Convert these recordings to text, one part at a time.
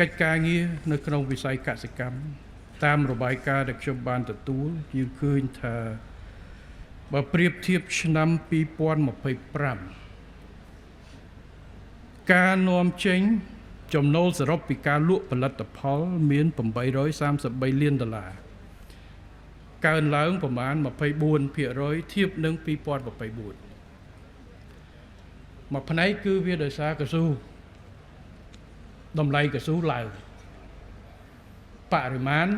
កិច្ចការងារនៅក្នុងវិស័យកសិកម្មតាមរបាយការណ៍ដែលខ្ញុំបានទទួលយើងឃើញថាបើប្រៀបធៀបឆ្នាំ2025ការនាំចេញចំណូលសរុបពីការលក់ផលិតផលមាន833លានដុល្លារកើនឡើងប្រមាណ24%ធៀបនឹង2024មួយផ្នែកគឺវាដោយសារកស៊ូតម្លៃកស៊ូឡើងបរិមាណ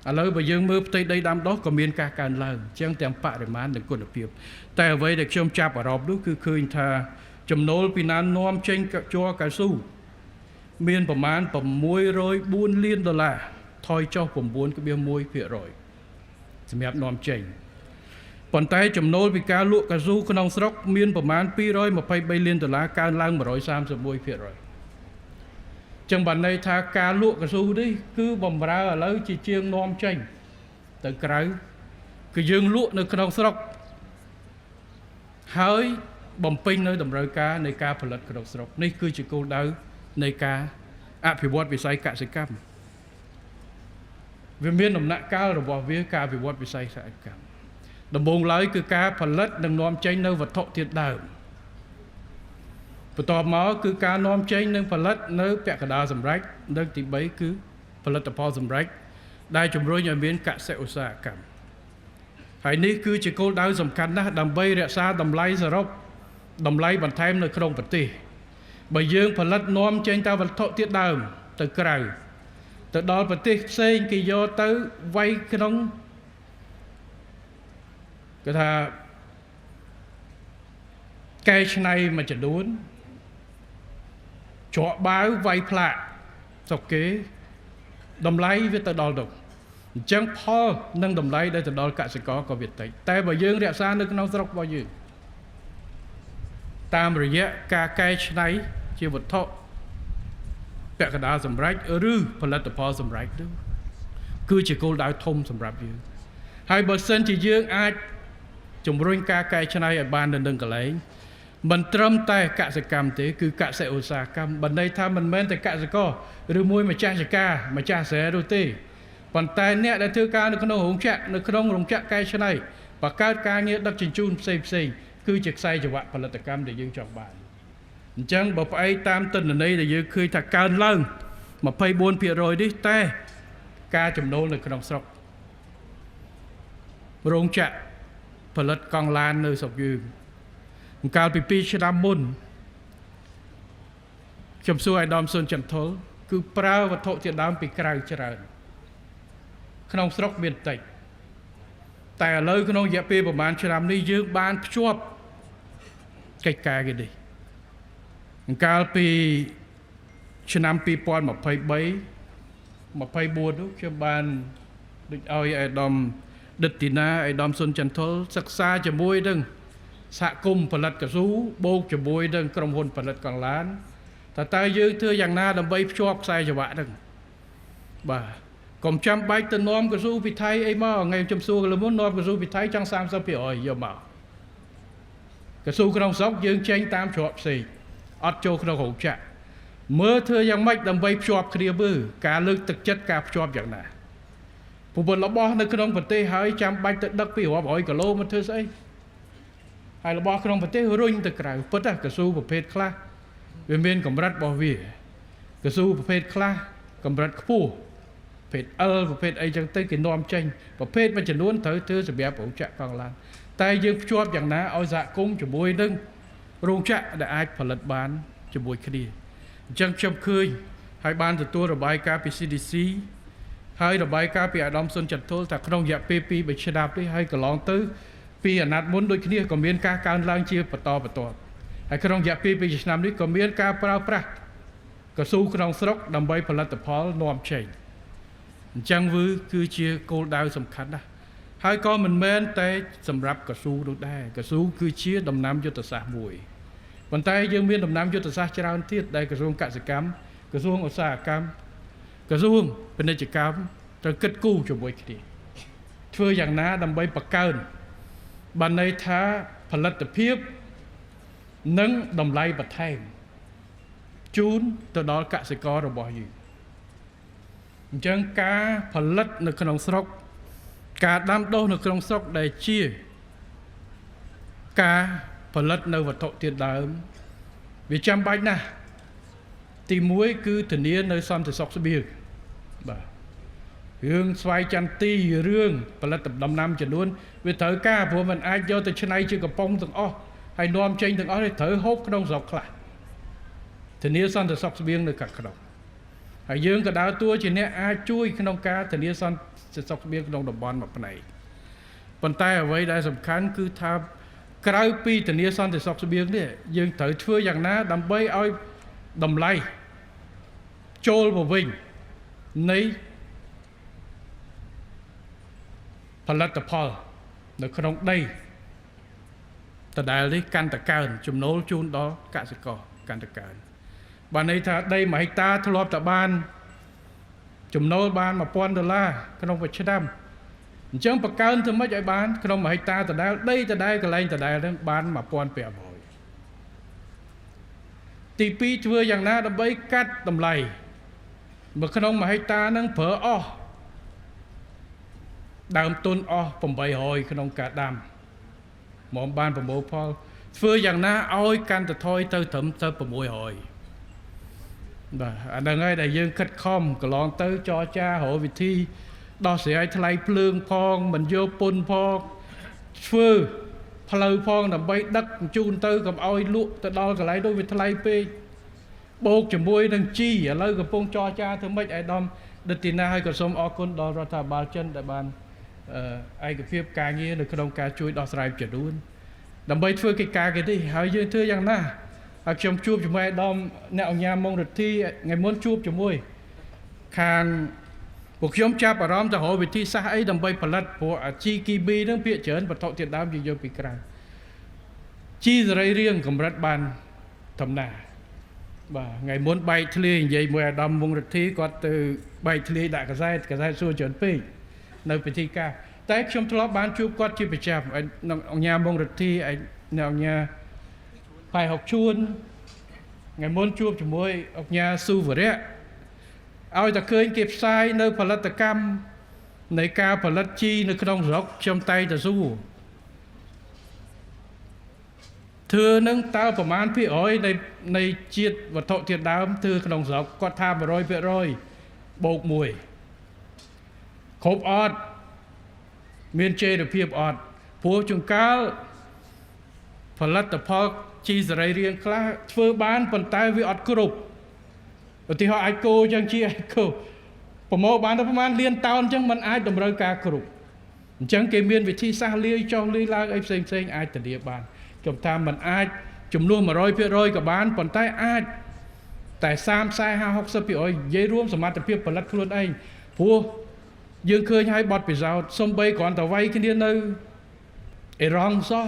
ឥឡូវបើយើងមើលផ្ទៃដីដាំដុះក៏មានការកើនឡើងអញ្ចឹងទាំងបរិមាណនិងគុណភាពតែអ្វីដែលខ្ញុំចាប់អារម្មណ៍នោះគឺឃើញថាចំណូលពីណានាំចេញជ័រកៅស៊ូមានប្រមាណ604លានដុល្លារថយចុះ9.1%សម្រាប់នាំចេញប៉ុន្តែចំណូលពីការលក់កៅស៊ូក្នុងស្រុកមានប្រមាណ223លានដុល្លារកើនឡើង131%ចឹងបានន័យថាការលក់កស៊ូនេះគឺបំរើឥឡូវជាជាងនាំចេញទៅក្រៅគឺយើងលក់នៅក្នុងស្រុកហើយបំពេញនៅតម្រូវការនៃការផលិតក្នុងស្រុកនេះគឺជាគោលដៅនៃការអភិវឌ្ឍវិស័យកសិកម្មវាមានដំណាក់កាលរបស់វាការអភិវឌ្ឍវិស័យកសិកម្មដំបូងឡើយគឺការផលិតនិងនាំចេញនៅវត្ថុធាតុដើមបន្ទាប់មកគឺការនាំចេញនិងផលិតនៅពាក់កណ្ដាលសម្រេចនិងទី3គឺផលិតផលសម្រេចដែលជំរុញឲ្យមានកសិឧស្សាហកម្មហើយនេះគឺជាគោលដៅសំខាន់ណាស់ដើម្បីរក្សាតម្លៃសរុបតម្លៃបន្ថែមនៅក្នុងប្រទេសបើយើងផលិតនាំចេញតែវត្ថុធាតុដើមទៅក្រៅទៅដល់ប្រទេសផ្សេងគេយកទៅវាយក្នុងគេថាកែច្នៃមួយចំនួនច្រកបាវវាយផ្លាកស្រុកគេតម្លៃវាទៅដល់នោះអញ្ចឹងផលនិងតម្លៃដែលទៅដល់កសិករក៏វាតិចតែបើយើងរក្សានៅក្នុងស្រុករបស់យើងតាមរយៈការកែច្នៃជាវត្ថុពាក់កណ្ដាលសម្រេចឬផលិតផលសម្រេចនោះគឺជាគោលដៅធំសម្រាប់យើងហើយបើសិនជាយើងអាចជំរុញការកែច្នៃឲ្យបាននៅនឹងកន្លែងមិនត្រឹមតែកសិកម្មទេគឺកសិឧស្សាហកម្មបើន័យថាមិនមែនតែកសិករឬមួយម្ចាស់ចការម្ចាស់ស្រែនោះទេប៉ុន្តែអ្នកដែលធ្វើការនៅក្នុងរោងចក្រនៅក្នុងរោងចក្រកែច្នៃបង្កើតការងារដឹកជញ្ជូនផ្សេងផ្សេងគឺជាខ្សែច្រវាក់ផលិតកម្មដែលយើងចង់បានអញ្ចឹងបើផ្អែកតាមទិន្នន័យដែលយើងឃើញថាកើនឡើង24%នេះតែការចំណូលនៅក្នុងស្រុករោងចក្រផលិតកង់ឡាននៅស្រុកយើងកាលពី2ឆ្នាំមុនខ្ញុំសួរអាយដាមសុនចន្ទថុលគឺប្រើវត្ថុធាតុដើមពីក្រៅច្រើនក្នុងស្រុកមានតិចតែឥឡូវក្នុងរយៈពេលប្រហែលឆ្នាំនេះយើងបានភ្ជាប់កិច្ចការគេនេះកាលពីឆ្នាំ2023 24នោះខ្ញុំបានដូចឲ្យអាយដាមដិតទីណាអាយដាមសុនចន្ទថុលសិក្សាជាមួយនឹងសហគមន៍ផលិតកស៊ូបូកជាមួយនឹងក្រុមហ៊ុនផលិតកង់ឡានតើយើងធ្វើយ៉ាងណាដើម្បីភ្ជាប់ខ្សែច្រវាក់ហ្នឹងបាទកុំចាំបាច់ទៅនាំកស៊ូពីថៃអីមកថ្ងៃខ្ញុំសួរកន្លងមុននាំកស៊ូពីថៃចង់30%យកមកកស៊ូក្នុងស្រុកយើងចេញតាមច្រកផ្សេងអត់ចូលក្នុងរោងចក្រមើលធ្វើយ៉ាងម៉េចដើម្បីភ្ជាប់គ្នាមើលការលើកទឹកចិត្តការភ្ជាប់យ៉ាងណាព្រោះរបស់នៅក្នុងប្រទេសហើយចាំបាច់ទៅដឹកពីរាប់រយគីឡូមកធ្វើស្អីហើយរបស់ក្នុងប្រទេសរុញទៅក្រៅពិតណាកស៊ូប្រភេទខ្លះវាមានកម្រិតរបស់វាកស៊ូប្រភេទខ្លះកម្រិតខ្ពស់ប្រភេទ L ប្រភេទអីចឹងទៅគេនាំចេញប្រភេទមួយចំនួនត្រូវធ្វើសម្រាប់រោងចក្រកង់ឡានតែយើងភ្ជាប់យ៉ាងណាឲ្យសហគមន៍ជាមួយនឹងរោងចក្រដែលអាចផលិតបានជាមួយគ្នាអញ្ចឹងខ្ញុំឃើញហើយបានទទួលរបាយការណ៍ពី CDC ហើយរបាយការណ៍ពីអាដាមសុនចន្ទថុលថាក្នុងរយៈពេល2 3ឆ្នាំនេះហើយកន្លងទៅពីអាណត្តិមុនដូចគ្នាក៏មានការកើនឡើងជាបន្តបន្ទាប់ហើយក្នុងរយៈពេល2ឆ្នាំនេះក៏មានការប្រើប្រាស់កស៊ូក្នុងស្រុកដើម្បីផលិតផលនាំចេញអញ្ចឹងវាគឺជាគោលដៅសំខាន់ណាស់ហើយក៏មិនមែនតែសម្រាប់កស៊ូនោះដែរកស៊ូគឺជាដំណាំយុទ្ធសាស្ត្រមួយប៉ុន្តែយើងមានដំណាំយុទ្ធសាស្ត្រច្រើនទៀតដែលក្រសួងកសិកម្មក្រសួងឧស្សាហកម្មក្រសួងពាណិជ្ជកម្មត្រូវគិតគូរជាមួយគ្នាធ្វើយ៉ាងណាដើម្បីបង្កើនបានន័យថាផលិតភាពនិងតម្លៃបន្ថែម ជូនទៅដល់កសិកររបស់យើងអញ្ចឹងការផលិតនៅក្នុងស្រុកការដាំដុះនៅក្នុងស្រុកដែលជាការផលិតនៅវត្ថុធាតុដើមវាចាំបាច់ណាស់ទី1គឺធានានៅសន្តិសុខស្បៀងបាទរឿងស្វាយចន្ទីរឿងផលិតដំណាំចំនួនវាត្រូវការព្រោះมันអាចយកទៅច្នៃជាកំប៉ុងទាំងអស់ហើយនាំចេញទាំងអស់ត្រូវហូបក្នុងស្រុកខ្លះធានាសន្តិសុខស្បៀងនៅខាងក្នុងហើយយើងក៏ដើរតួជាអ្នកអាចជួយក្នុងការធានាសន្តិសុខស្បៀងក្នុងតំបន់មួយផ្នែកប៉ុន្តែអ្វីដែលសំខាន់គឺថាក្រៅពីធានាសន្តិសុខស្បៀងនេះយើងត្រូវធ្វើយ៉ាងណាដើម្បីឲ្យតម្លៃចូលមកវិញនៃផលិតផលនៅក្នុងដីដដែលនេះកាន់តែកើនចំណូលជូនដល់កសិករកាន់តែកើនបានន័យថាដី1ហិកតាធ្លាប់តែបានចំណូលបាន1000ដុល្លារក្នុងមួយឆ្នាំអញ្ចឹងបង្កើនទៅម៉េចឲ្យបានក្នុង1ហិកតាដដែលដីដដែលកន្លែងដដែលហ្នឹងបាន1500ទី2ធ្វើយ៉ាងណាដើម្បីកាត់តម្លៃមកក្នុង1ហិកតាហ្នឹងប្រើអស់ដើមទុនអស់800ក្នុងការដាំមកបានប្រមូលផលធ្វើយ៉ាងណាឲ្យកាន់តែថយទៅត្រឹមទៅ600បាទអាហ្នឹងហើយដែលយើងខិតខំកន្លងទៅចរចារកវិធីដោះស្រាយថ្លៃភ្លើងផងមិនយកពន្ធផងធ្វើផ្លូវផងដើម្បីដឹកជូនទៅកុំឲ្យលក់ទៅដល់កន្លែងនោះវាថ្លៃពេកបូកជាមួយនឹងជីឥឡូវកំពុងចរចាធ្វើម៉េចឲ្យដំដិតទីណាហើយក៏សូមអរគុណដល់រដ្ឋាភិបាលចិនដែលបានឯកភាពការងារនៅក្នុងការជួយដោះស្រាយចំនួនដើម្បីធ្វើកិច្ចការគេនេះហើយយើងធ្វើយ៉ាងណាហើយខ្ញុំជួបជាមួយអាដាមអ្នកអង្គការមុងរិទ្ធីថ្ងៃមុនជួបជាមួយខាងពួកខ្ញុំចាប់អារម្មណ៍ទៅរកវិធីសាស្ត្រអីដើម្បីផលិតព្រោះអា GKB ហ្នឹងភាគច្រើនវត្ថុធាតុដើមយើងយកពីក្រៅជីសរីរាង្គកម្រិតបានធម្មតាបាទថ្ងៃមុនបែកធ្លាយនិយាយមួយអាដាមមុងរិទ្ធីគាត់ទៅបែកធ្លាយដាក់កាសែតកាសែតសួរច្រើនពេកនៅពិធីការតែខ្ញុំធ្លាប់បានជួបគាត់ជាប្រចាំអង្គការមុងរិទ្ធីអ្នកអង្គការផៃហុកជួនថ្ងៃមុនជួបជាមួយអង្គការស៊ូវរៈឲ្យតែឃើញគេផ្សាយនៅផលិតកម្មនៃការផលិតជីនៅក្នុងស្រុកខ្ញុំតែងតែសួរធ្វើនឹងតើប្រមាណភាគរយនៃជាតិវត្ថុធាតុដើមធ្វើក្នុងស្រុកគាត់ថា100%បូក1គ្រប់អត់មានចីរភាពអត់ព្រោះជួនកាលផលិតផលជីសរីរាង្គខ្លះធ្វើបានប៉ុន្តែវាអត់គ្រប់ឧទាហរណ៍អាចគោចឹងជាអាចគោប្រមូលបានទៅប្រហែលលានតោនចឹងมันអាចតម្រូវការគ្រប់អញ្ចឹងគេមានវិធីសាស្ត្រលាយចុះលាយឡើងអីផ្សេងផ្សេងអាចធានាបានខ្ញុំថាมันអាចចំនួន100%ក៏បានប៉ុន្តែអាចតែ30 40 50 60%និយាយរួមសមត្ថភាពផលិតខ្លួនឯងព្រោះយើងឃើញហើយបទពិសោធន៍សំបីគ្រាន់តែវាយគ្នានៅអ៊ីរ៉ង់សោះ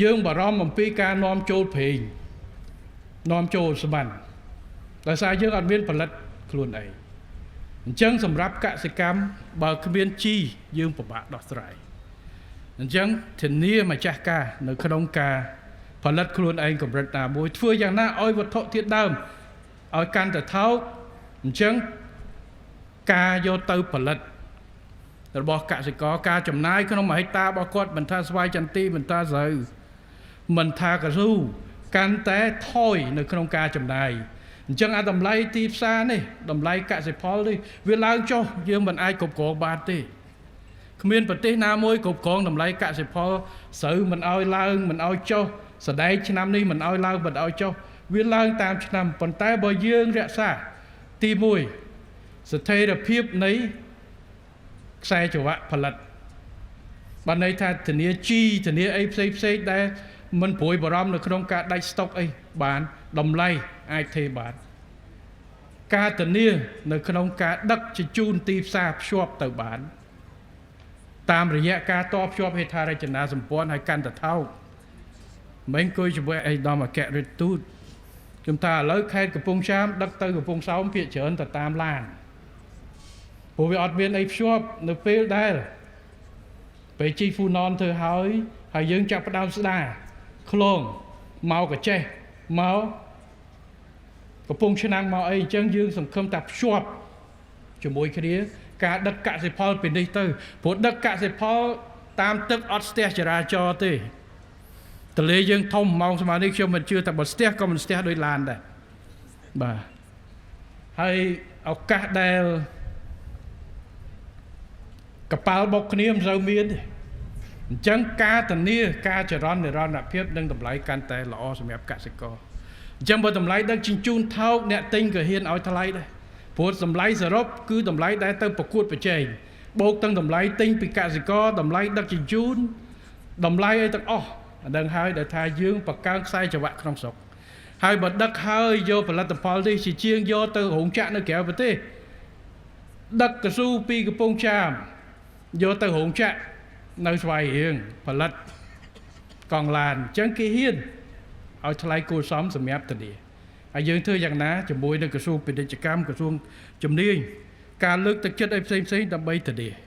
យើងបារម្ភអំពីការនាំចូលប្រេងនាំចូលស្មានដោយសារយើងអត់មានផលិតខ្លួនឯងអញ្ចឹងសម្រាប់កសិកម្មបើគ្មានជីយើងពិបាកដោះស្រាយអញ្ចឹងធានាម្ចាស់ការនៅក្នុងការផលិតខ្លួនឯងកម្រិតណាមួយធ្វើយ៉ាងណាឲ្យវត្ថុធាតុដើមឲ្យកាន់តែថោកអញ្ចឹងការយកទៅផលិតរបស់កសិករការចំណាយក្នុង1ហិកតារបស់គាត់មិនថាស្វាយចន្ទីមិនថាស្រូវមិនថាកស៊ូកាន់តែថយនៅក្នុងការចំណាយអញ្ចឹងអាតម្លៃទីផ្សារនេះតម្លៃកសិផលនេះវាឡើងចុះយើងមិនអាចគ្រប់គ្រងបានទេគ្មានប្រទេសណាមួយគ្រប់គ្រងតម្លៃកសិផលស្រូវមិនឲ្យឡើងមិនឲ្យចុះសដែកឆ្នាំនេះមិនឲ្យឡើងមិនឲ្យចុះវាឡើងតាមឆ្នាំប៉ុន្តែបើយើងរក្សាទី1ស្ថិរភាពនៃខ្សែច្រវាក់ផលិតបានន័យថាធានាជីធានាអីផ្សេងផ្សេងដែលមិនព្រួយបារម្ភនៅក្នុងការដាច់ស្តុកអីបានតម្លៃអាចទេបានការធានានៅក្នុងការដឹកជញ្ជូនទីផ្សារភ្ជាប់ទៅបានតាមរយៈការតភ្ជាប់ហេដ្ឋារចនាសម្ព័ន្ធឲ្យកាន់តែថោកមិនអង្គុយជាមួយឯកឧត្តមអគ្គរដ្ឋទូតខ្ញុំថាឥឡូវខេត្តកំពង់ចាមដឹកទៅកំពង់សោមភាគច្រើនទៅតាមឡានព្រោះវាអត់មានអីភ្ជាប់នៅពេលដែលពេលជីហ្វូណនធ្វើហើយហើយយើងចាប់ផ្ដើមស្ដារឃ្លងមកកចេះមក កំពង់ឆ្នាំងមកអីអញ្ចឹងយើងសង្ឃឹមថាភ្ជាប់ជាមួយគ្នាការដឹកកសិផលពីនេះទៅព្រោះដឹកកសិផលតាមទឹកអត់ស្ទះចរាចរណ៍ទេទលេយើងធំម៉ោងស្មើនេះខ្ញុំមិនជឿថាបើស្ទះក៏មិនស្ទះដោយឡានដែរបាទហើយឱកាសដែលកប៉ាល់បុកគ្នាមិនសូវមានទេអញ្ចឹងការធានាការចរន្តនិរន្តរភាពនិងតម្លៃកាន់តែល្អសម្រាប់កសិករអញ្ចឹងបើតម្លៃដឹកជញ្ជូនថោកអ្នកទិញក៏ហ៊ានឲ្យថ្លៃដែរព្រោះតម្លៃសរុបគឺតម្លៃដែលទៅប្រកួតប្រជែងបូកទាំងតម្លៃទិញពីកសិករតម្លៃដឹកជញ្ជូនតម្លៃអីទាំងអស់អានឹងហើយដែលថាយើងបង្កើនខ្សែច្រវាក់ក្នុងស្រុកហើយបើដឹកហើយយកផលិតផលនេះជាជាងយកទៅរោងចក្រនៅក្រៅប្រទេសដឹកកស៊ូពីកំពង់ចាមយកទៅរោងចក្រនៅស្វាយរៀងផលិតកង់ឡានអញ្ចឹងគេហ៊ានឲ្យថ្លៃគួរសមសម្រាប់ធានាហើយយើងធ្វើយ៉ាងណាជាមួយនឹងក្រសួងពាណិជ្ជកម្មក្រសួងជំនាញការលើកទឹកចិត្តឲ្យផ្សេងផ្សេងដើម្បីធានា។